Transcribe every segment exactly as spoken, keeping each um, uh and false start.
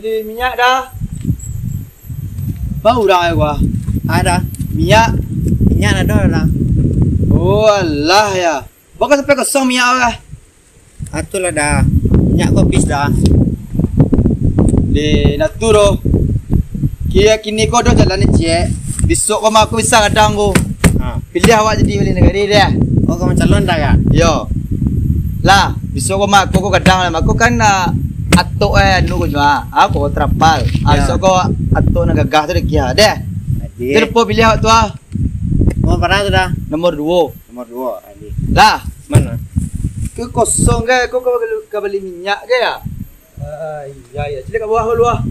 Eh, minyak dah. Bau dah, eh, gua. Ada. Minyak. Minyak ado dah. Oh, alah ya. Baka sampai kosong minyak dah. Atulah dah. Minyak ko habis dah. Deh, nak tu doh. Kini ko doh jalan ni, ciek. Besok ko mah aku bisa gadang ko. Ha. Pilih awak jadi wali nagari deh. Oh, ka mancalon dah, Kak? Yo. Lah, besok ko mah aku ko gadang lah. Aku kan, ah, atok, eh, anu ko cuma. Ah, ko terapal. Ah, Ya. Besok ko atok nan gagah tu deh, kia deh. Jadi. Jadi, pilih awak tu ah. Nomor bara tu dah? Nomor duo. Nomor duo, Adi. Lah. Mano? Ko kosong ka, ko ka, ka bali minyak ka ya? Ah, iya, iya. Sini ka bawah dulu ah.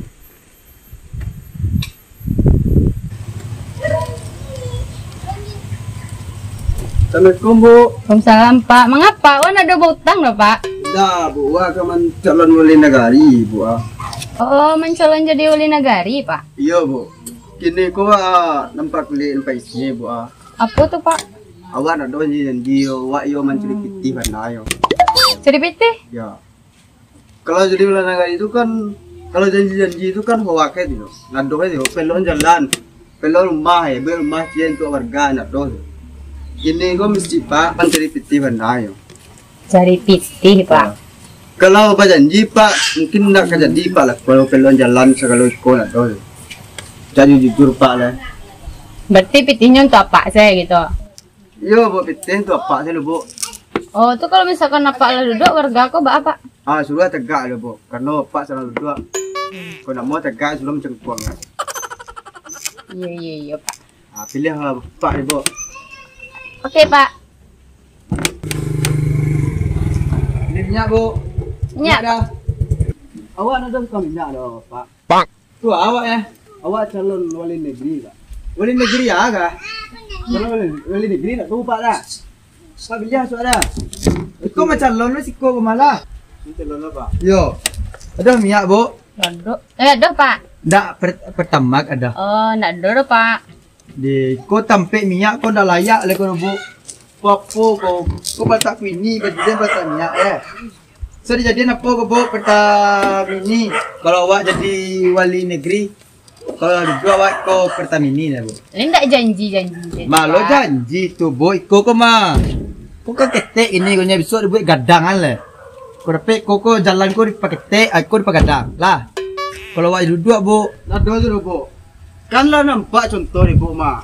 Assalamualaikum, Bu. Waalaikumsalam, Pak. Mangapa? Wan ado bautang dah, Pak? Indak, Bu. Wak ka mancalon wali nagari, Bu, ah. Oh, mancalon jadi wali nagari, Pak? Iyo, Bu. Kini ko, ah, nampak kulik, nampak isi, Bu, ah. Apo tu, Pak? Awak nak ado janji-janji yo, awak yo mancari pitih bana yo. Cari pitih? Ya. Kalau jadi wali nagari tu kan, kalau janji-janji tu kan hoak e tu. Ngadoh e tu, peloan jalan, peloan rumah e, buek rumah ciek untuak warga, nak ado tu. Kini ko mesti Pak mancari pitih bana yo. Cari pitih, Pak. Ya. Kalau bajanji, Pak, mungkin ndak ka jadi, Pak, lah. Kalau peloan jalan sagalo iko ndak ado. Cak jujur, Pak, lah. Berarti pitihnyo untuak apak sajo gitu? Iyo, Bu, pitih untuak apak sajo, Bu. Oh, tu kalau misalkan apak lah duduak, warga ko baa, Pak? Ah, suruah tagak dulu, Bu. Karano apak sadang duduak. Kok ndak mau tagak, suruah mancangkuang. Iyo, iyo, iyo, Pak. Ah, pilih, ah, Pak, ni, Bu. Oke, Pak. Pilih minyak, Bu. Minyak. Minyak dah. Awak nak ado tukang minyak dah, Pak. Tu awak, eh. Awak calon wali negeri, Pak. Wali negeri ah, kah? Calon wali, wali negeri nak tahu, Pak, dah. Pak, pilih asuak dah. Iko macalon lu siko ko malah. Calon apa? Yo. Ado minyak, Bu? Ado. Eh, ado, Pak. Ndak, per-, Pertamax ado. Oh, ndak ado doh, Pak. Di, ko tampek minyak ko ndak layak lai ko, Bu. Apo-apo ko, ko Pertamini, bajalan Pertamini, eh. So dijadian apo ko, Bu, Pertamini? Kalau awak jadi wali negeri, kalau duduak awak ko Pertamini lah, Bu. Ini ndak janji-janji je, Pak. Malah janji tu, Bu, iko ko mah. Ko kan ketek ini, ko nyo besok dibuek gadangan lah. Ko dapek ko, ko jalan ko dipaketek, ai ko dipagadang. Lah. Kalau awak duduak, Bu. Lah, ado tu, Bu. Kan lah nampak contoh di Bu mah.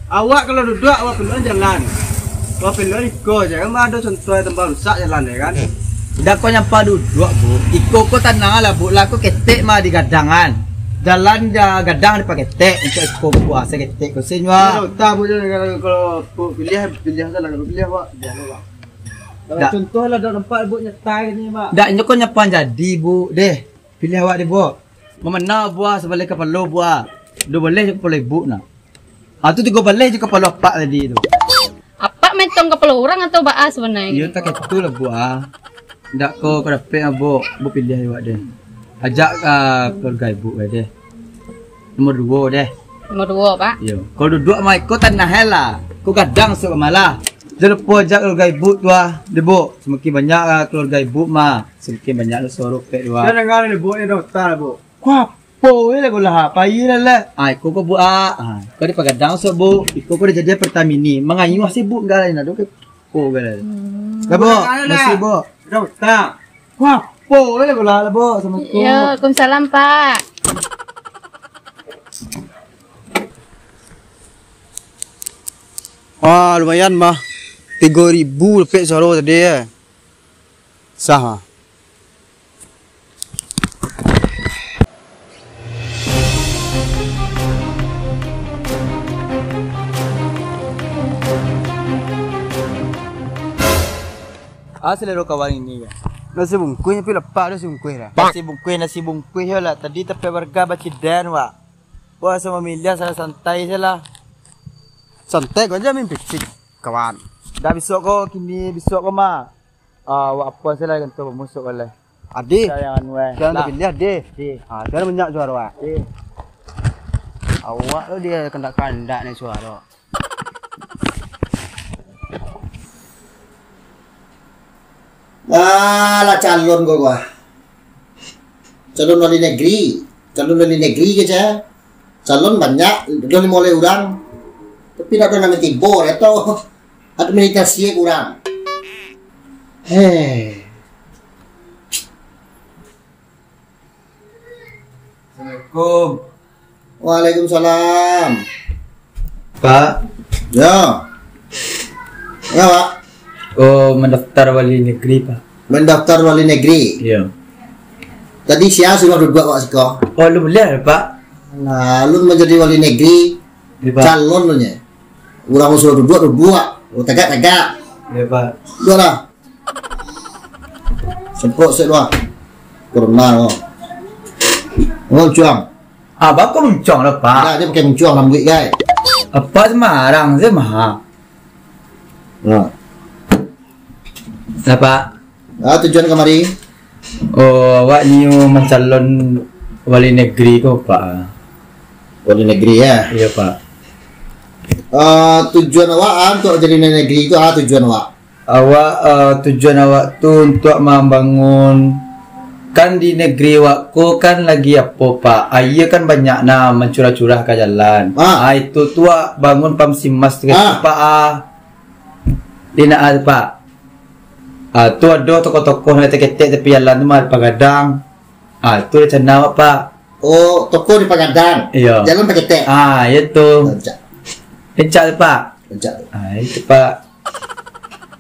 Awak kalau duduak, awak peluang jalan. Awak peluang iko je. Kan mah ado contoh tambah rusak jalan, ya kan? Indak ko nyampah duduak, Bu. Iko ko tanang lah, Bu. Lah ko ketek mah digadangan. Jalan ja gadang dipaketek. Untuak iko, Bu, asa ketek ko senyua. Kalau tak, Bu, kalau, kalau, Bu, pilih, pilih salah. Kalau pilih, Pak. Pilih, Pak. Kalau Ndak. Contoh lah, dah nampak, Bu, nyetai ni, Pak. Ndak, inyo ko nyampah jadi, Bu, deh. Pilih awak deh, Bu. Mamanau buah sabaleh kapalo buah. Duo baleh jo kapalo ibuk nah. Ah, tu tigo baleh jo kapalo apak tadi tu. Apak metong kapalo urang atau baa sabananyo? Iyo, tak itu lah, Bu, ah. Ndak ko, ko dapek, ah, Bu. Bu pilih awak deh. Ajak, ah, keluarga ibuk deh. Nomor duo deh. Nomor duo, Pak. Iyo. Kalau duduak mah iko tanah lah. Ko gadang suak malah. Jan lupo ajak keluarga ibuk tu ah. Deh, Bu. Samakin banyak lah keluarga ibuk mah. Samakin banyak lah sorok pek dua. Jan danga ni, Bu, ni dah utar, Bu. Ko apo we lah ko lah, pai lah lah. Ah, iko ko, Bu, ah. Ah, ko dipagadang sok, Bu. Iko ko dijadian Pertamini. Mangayuh se, Bu, enggak lah, nak doke. Oh, enggak lah. Hmm. Lah, Bu, Budak anak masi, dah. Bu. Dah utang. Ko apo we lah ko lah, Bu, Assalamualaikum. Yo, Waalaikumsalam, Pak. Wah, lumayan mah. Tigo ribu dapek suaro tadi, ya. Sah, ah. Ah, selero kawan ini, ya. Nasi bungkuih, tapi lapak tu nasi bungkuih dah. Nasi bungkuih, nasi bungkuih, yo lah. Tadi tapi warga bacidan, wak. Wah, samo miliah, santai-santai se lah. Santai ko aja main picik, kawan. Dah, besok ko, kini, besok ko mah. Ah, awak apo se lah gantung pamusuk ko lah. Adi. Sia yang anu, eh. Sia yang tapiliah, Adi. Adi. Ah, sia banyak suaro, ah. Adi. Awak tu dia kandak-kandak ni suaro. Alah, calon ko, gua. Calon wali negeri. Calon dari negeri ke, Cak? Calon banyak, udah dimulai urang. Tapi nak ada nama tibo, ya toh. Administrasi kurang. Heh. Assalamualaikum. Waalaikumsalam. Pak. Ya. Ya, Pak. Oh, mendaftar wali negeri, Pak. Mendaftar wali negeri? Iya. Tadi sia sudah duduak, Pak, siko? Oh, alun buliah, Pak. Nah, alun manjadi wali negeri, iya, Pak, calon tu nyo. Urang sudah duduak, duduak. Oh, tagak, tagak. Iya, Pak. Duduaklah. Semprot sek lu ah. Corona lo. Muncuang. Abang ko muncuang lah, Pak. Dah, dia pakai muncuang rambut, guys. Apa sembarang je mah. Nah. Lah, Pak. Ah, tujuan kamari? Oh, awak nio mancalon wali negeri ko, Pak. Wali negeri, ya? Iya, Pak. Ah, tujuan awak, ah, untuk jadi wali negeri itu, ah, tujuan awak? Awak, eh, tujuan awak tu untuak mambangun, kan di negeri awak ko kan lagi apo, Pak? Aia kan banyak nah mancurah-curah ka jalan. Ah. Ah, itu tu awak bangun pam simas tu, ah, Pak, ah. Di nak, ah, Pak. Ah, tu ado toko-toko nak ketek-ketek tapi jalan tu mah pagadang. Ah, tu rencana awak, Pak. Oh, toko dipagadang. Iyo. Jalan paketek. Ah, iyo tu. Rancak. Rancak tu, Pak. Rancak tu. Ah, itu, Pak.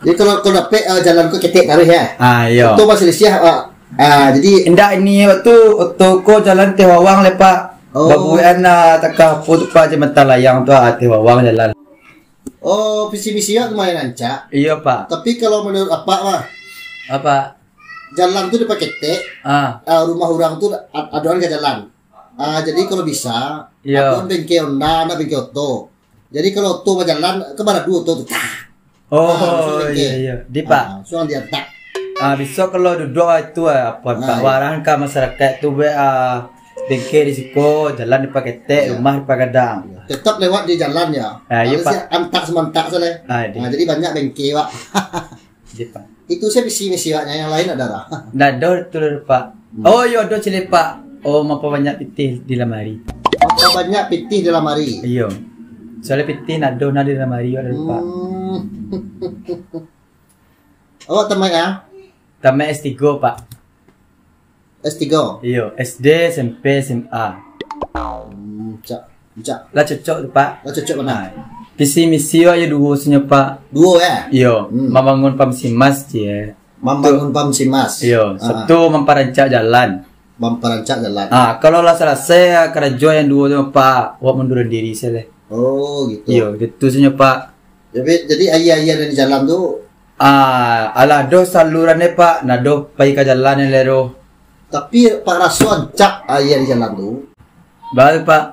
Jadi kalau, kalau dapek, ah, jalan ko ketek taruih, ya? Ah, iyo. Oto basilisiah, ah. Ah, jadi indak, ini waktu oto ko jalan teh wawang le, Pak. Oh. Babuekan, ah, takah apo tu, Pak, jembatan layang tu, ah, teh wawang jalan. Oh, visi misi awak lumayan rancak. Iyo, Pak. Tapi kalau menurut Apak mah, Apak? Jalan tu dipaketek, ah, ah, rumah urang tu ad-, adoan ka jalan. Ah, jadi kalau bisa, iyo, adoan bengke Honda, nak bengke oto. Jadi kalau oto bajalan, ka baradu oto tu. Tah. Oh, ah, langsung bengke. Iyo, iyo. Di, Pak? Ah, langsung diantak. Ah, bisa kalau duduak itu, ah, apo, Pak, ah, iyo, warang ka masyarakat tu, be, ah, bengke di siko, jalan dipaketek, iyo, rumah dipagadang. Iyo. Tetap lewat di jalan, ya. Ah, iyo, Pak. Antak semantak sajo. Ah, di. Ah, jadi banyak bengke, Pak. Di, Pak. Itu sajo visi misi awaknyo, yang lain ado dah? Ndak ado tu, Pak. Hmm. Oh, iyo, ado ciek, Pak. Oh, mampabanyak pitih di lamari. Mampabanyak pitih di lamari? Iyo. Soalnyo pitih ndak ado nah di lamari, ado, Pak. Hmm. Awak tamaik, ya? Tamaik S tigo, Pak. S tigo? Iyo, S D, S M P, S M A. Hmm, cak, cak. Lah cocok tu, Pak. Lah cocok bana. Nah, visi misi awak iyo duo sajo, Pak. Duo, ya? Iyo, hmm, mambangun pam simas, cie. Mambangun pam simas. Iyo, ah, satu mamparancak jalan. Mamparancak jalan. Ah, kalau lah salasai, ah, karajo yang duo tu, Pak, awak munduran diri sajo. Oh, gitu. Iyo, gitu sajo, Pak. Jadi, jadi aia-aia dari jalan tu? Ah, alah, ado saluran, Pak. Ndak ado pai ka jalan yang lero. Tapi, Pak, raso rancak aia di jalan tu. Baru, Pak.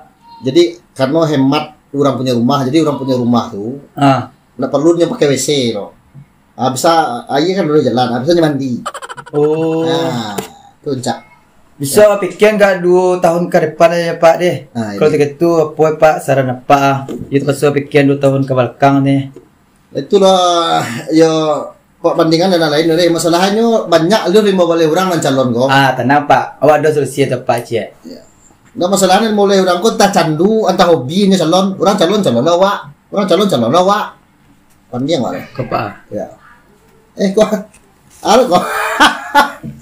Jadi, karena hemat urang punyo rumah, jadi urang punyo rumah tu, ah, ndak paralu nyo pakai W C tu. Ah, bisa, aia kan dari jalan, ah, bisa nyo mandi. Oh. Ah, tu rancak. Bisa, ya, pikian gak duo tahun ka depan aja, Pak, deh. Ah, kalau iyo. Kalau gitu, apo, Pak, saran Apak, ah? Itu pasal pikian duo tahun ka balakang, deh. Itulah, yo, Pak, bandingan dan lain-lain, deh. Masalahnyo, banyak lu limo baleh urang nan calon ko. Ah, tenang, Pak. Awak ado solusi tu, Pak, ciek. Ya. Ndak, masalahnyo mulai urang ko entah candu, entah hobi nyo calon. Urang calon, calon lah awak. Urang calon, calon lah awak. Pandiang awak, deh. Ko, Pak. Ya. Eh, ko. Alo ko.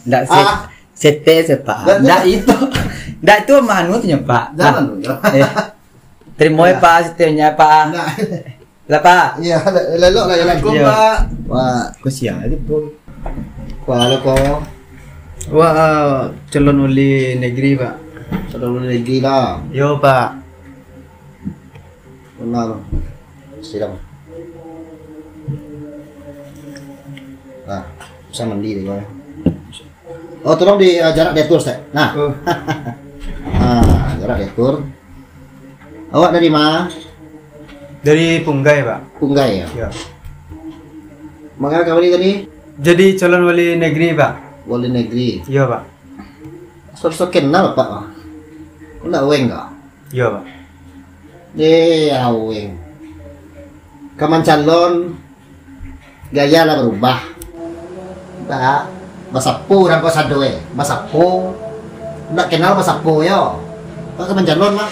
Ndak se-, ah, sete se, Pak. Ndak, ndak, ndak itu. Ndak itu mah anu tu nyo, Pak. Jangan. Ah, dulu, ya. Eh. Terima kasih, ya, Pak, setirnya, Pak. Ndak. Lah, Pak. Iya, le-, lelok lah, lelok. Iya. Pak. Wah. Kasihan aja, Bro. Wah, halo, ko. Wah, calon wali negeri, Pak. Calon wali negeri lah. Yo, Pak. Benar. Siram. Nah, bisa mandi deh, Bang. Oh, tolong di, eh, jarak diatur, Ustaz. Nah. Oh. Ah, jarak diatur. Awak dari mana? Dari Punggai, Pak. Punggai, ya? Ya. Manga ka wali tadi? Jadi calon wali negeri, Pak. Wali negeri. Iya, Pak. Sosok kenal, Pak. Kau nak weng kah? Iya, Pak. Deh, aweng. Kaman calon, gaya lah barubah. Ba-, basapo urang ko sado, eh? Basapo? Ndak kenal basapo yo. Pak ka mancalon, Mak.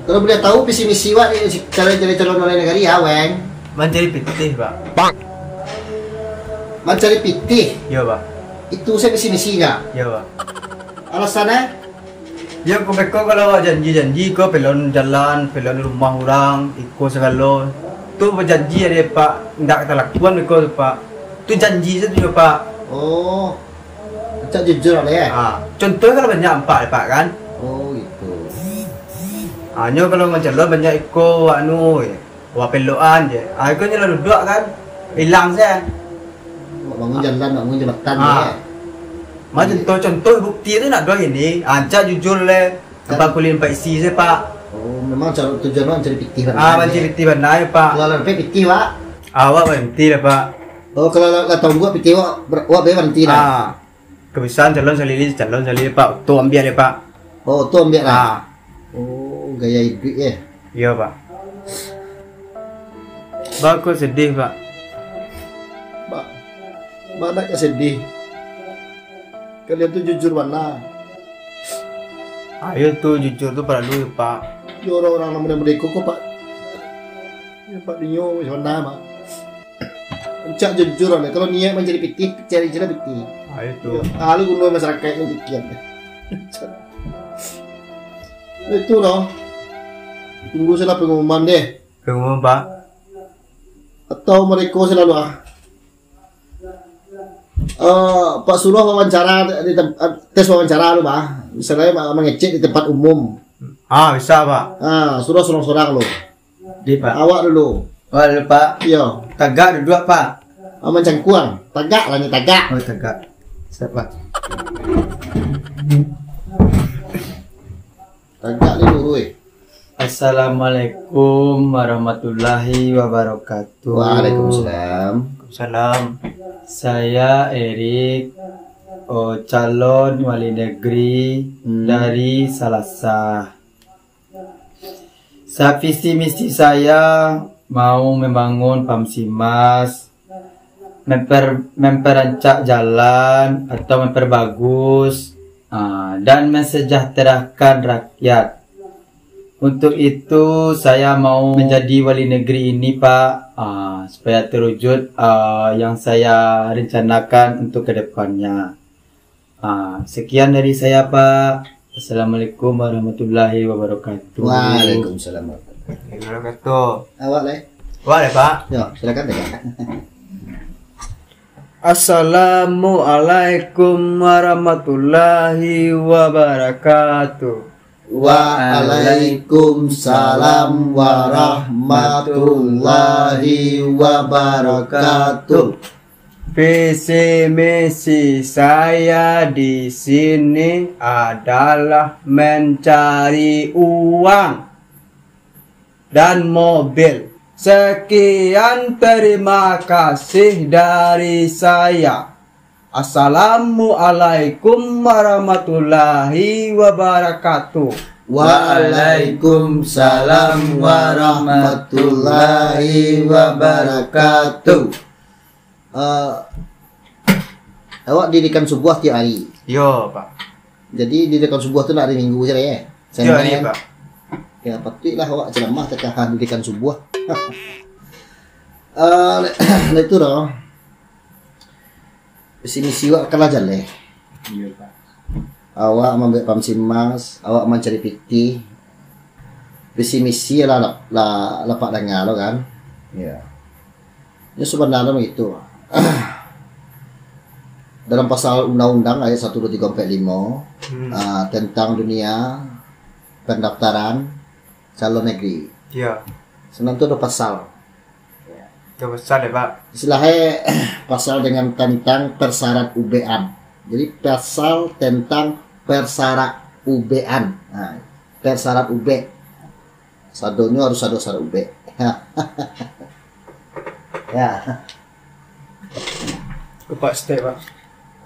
Kalau buliah tahu visi misi wak ni, cara jadi calon wali nagari, ya, Weng? Mancari pitih, Pak. Mancari pitih? Yo, Pak. Itu sajo visi misinya? Yo, Pak. Alasannyo? Yo, ko beko kalau janji-janji, ko pelon jalan, pelon rumah urang, iko sagalo. Tu bajanji ado, Pak, ndak talakuan iko tu, Pak. Tu janji sajo, Pak. Oh. Rancak jujur lah, ya? Ah, contoh kalau banyak ampak, Pak, kan? Oh, gitu. Ah, nyo kalau mancalon banyak iko, anu, wak pelokan je. Ah, iko nyo lah duduak, kan? Hilang se. Wak bangun jalan, wak bangun jambatan, ah, ya? Mah, iya, contoh-contoh bukti tu nak doh ini. Ah, rancak jujur le. Kan. Tempat kulit empat isi se, Pak. Oh, memang cara tujuan wak mancari pitih bandai. Ah, mancari pitih bandai, Pak. Kalau lah dapek pitih, Pak? Awak baranti lah, Pak. Oh, kalau lah, lah tongguak pitih wak, ber-, wak baranti lah. Ah. Kabiasaan calon salili, calon salili, Pak. Oto ambiak dek, Pak. Oh, oto ambiak lah? Ah. Oh, gaya iduik, ya? Iyo, Pak. Bako sedih, Pak. Ba-, bana ka sedih. Kalian tu jujur bana. Ayo tu, jujur tu paralu, Pak. Yo, urang-urang nan model-model iko ko, Pak. Yo, Pak, dinyo macam mana, Pak? Rancak jujur lah. Kalau niat mancari pitih, cari je lah pitih. Ah, itu. Yo, lalu guna masyarakat yang pitih. Itu loh. Tunggu sajolah pengumuman deh. Pengumuman, Pak. Atau mereka selalu, ah. Eh, Pak, suruah wawancara di tem-, eh, tes wawancara lu, Pak. Misalnya ma-, mangecek di tempat umum. Ah, bisa, Pak. Ah, suruah surang-surang lu. Di, Pak. Awak dulu. Awak dulu, Pak. Iyo. Tagak duduak, Pak. Ah, mancangkuang. Tagak lah ni, tagak. Oh, tagak. Siap, Pak. Tagak ni dulu, eh. Assalamualaikum warahmatullahi wabarakatuh. Waalaikumsalam. Waalaikumsalam. Saya Erik, oh, calon wali negeri, hmm, dari Salasah. Sa-, visi misi saya mau membangun Pamsimas, memper-, memperancak jalan atau memperbagus, ah, dan mensejahterakan rakyat. Untuk itu, saya mau menjadi wali negeri ini, Pak, ah, supaya terwujud, ah, yang saya rencanakan untuk ke depannya. Ah, sekian dari saya, Pak. Assalamualaikum warahmatullahi wabarakatuh. Waalaikumsalam warahmatullahi wabarakatuh. Awak, Leh? Awak, Leh, Pak. Yo, silakan, Leh. Assalamualaikum warahmatullahi wabarakatuh. Waalaikumsalam warahmatullahi wabarakatuh. Visi misi saya di sini adalah mencari uang dan mobil. Sekian, terima kasih dari saya. Assalamualaikum warahmatullahi wabarakatuh. Waalaikumsalam warahmatullahi wabarakatuh. Eh, awak dirikan subuah tiap hari? Yo, Pak. Jadi, dirikan subuah tu nak hari Minggu je lah, ya? Tiap hari, Pak. Ya, patuiklah awak ceramah tentang dirikan subuah. Eh, lah itu dah. Visi misi awak kan lah jaleh. Iyo, Pak. Awak mambuek Pamsimas, awak mancari pitih. Visi misi lah, lah, lah, lah Pak danga lo kan. Iyo. Nyo sabananyo baitu. Dalam pasal undang-undang ayat satu, dua, tiga, empat, limo, hmm, ah, tentang dunia pendaftaran calon negeri. Iyo. Sabananyo tu ado pasal. Ado pasal yo, Pak. Istilahnyo, pasal dengan tentang persyarat ubekan. Jadi, pasal tentang persyarat ubekan. Nah, persyarat ubek. Sadonyo harus ado syarat ubek. Ya. Pak, step, Pak.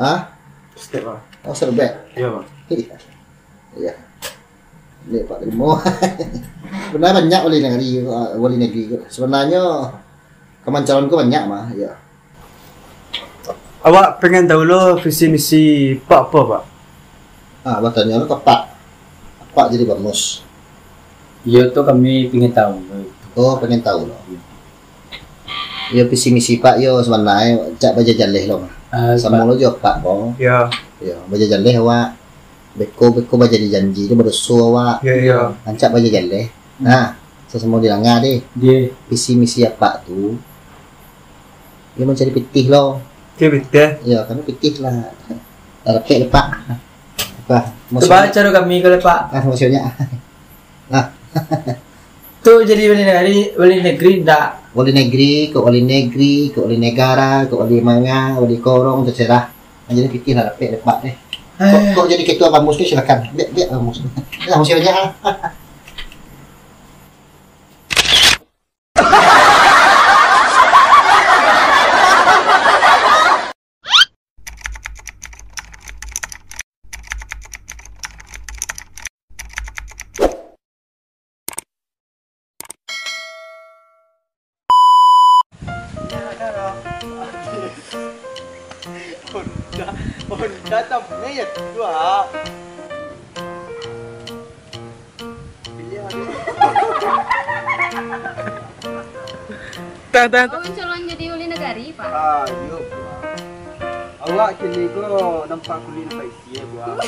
Hah? Step, Pak. Oh, syarat ubek? Iyo, Pak. Iya. Iya. Ini Pak Terimo. Sebenarnya banyak wali negeri, wali negeri. Sebenarnya kemancaran ko banyak mah, ya. Awak pengen tahu lo visi misi Pak apo, Pak? Ah, batanyo lo ka Pak. Pak jadi bamus? Iyo tu kami pingin tahu. Oh, pingin tahu lo. Iyo. Iyo, visi misi Pak yo sabananyo cak bajajaleh lo. Ah, samo lo jo Pak ko. Yo. Yo, bajajaleh awak. Beko-beko bajadi janji tu badoso awak. Yo, yo. Rancak bajajaleh. Hmm. Nah, sasamo dilanga deh. Deh. Visi misi Apak tu, iyo mancari pitih lo. Cari pitih? Iyo, kami pitih lah. Rapek deh, Pak. Apa? Cubo caro kami ko lah, Pak. Ah, maksudnyo. Nah. Tu jadi wali negeri, wali negeri ndak? Wali negeri, kok wali negeri, kok wali negara, kok wali manga, wali korong, terserah. Nah, jadi pitih lah rapek deh, Pak deh. Kok, eh, kok jadi ketua bamus tu, silakan. Biak, biak bamus. Nah, maksudnyo. Honda, Honda tamunya ya tua. Tah, tah, tah. Awak calon jadi wali nagari, Pak? Ah, iyo, Pak. Awak kini ko nampak kulik nampak isi, eh, Pak.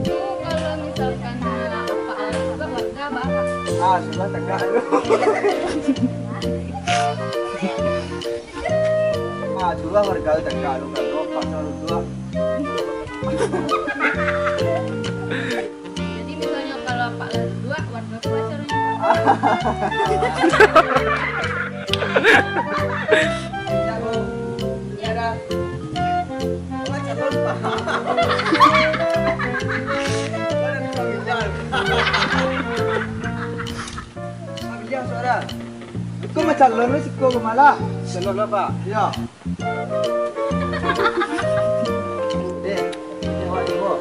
Tu kalau misalkan Pak Alex, Pak, warga, Pak. Ah, sudah tegak tu. Ah, tu lah warga tegak tu, kalau pasal tu lah. Jadi misalnyo kalau Apak lah duduak, warga kuat caronyo. Indak, Bu. Indak dah. Apak calon, Pak. Apak dah pamilihan. Pamilihan suara. Iko macalon lo siko bamalah. Calon lo, Pak. Iyo. Eh, ini awak tengok.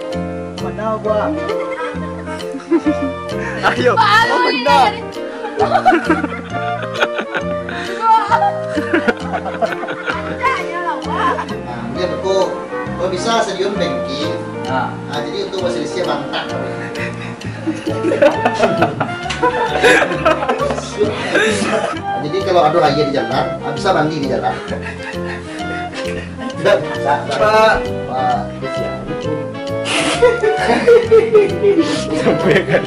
Mana gua? Ayo, oh, benar. Nah, dia betul. Kalau bisa stadion bangkit. Nah. Nah, jadi untuk bahasa Indonesia bantak. Jadi kalau ado aia di jalan, ah, bisa mandi di jalan. Pak. Pak. Sampai kan.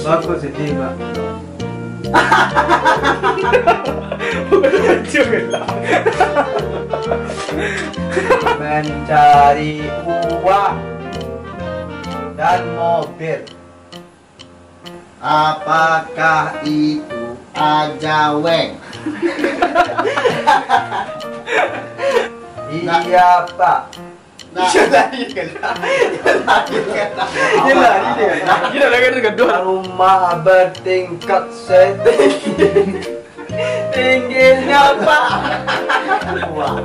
Bagus ini, Pak. Mencari uang dan mobil. Apakah itu ajaweng? Iya, Pak. Nah. Iyo, lari kan. Iyo, lari kan. Iyo, lari kan. Iyo, lari kan. Rumah bertingkat setinggi tingginya, Pak. Wah,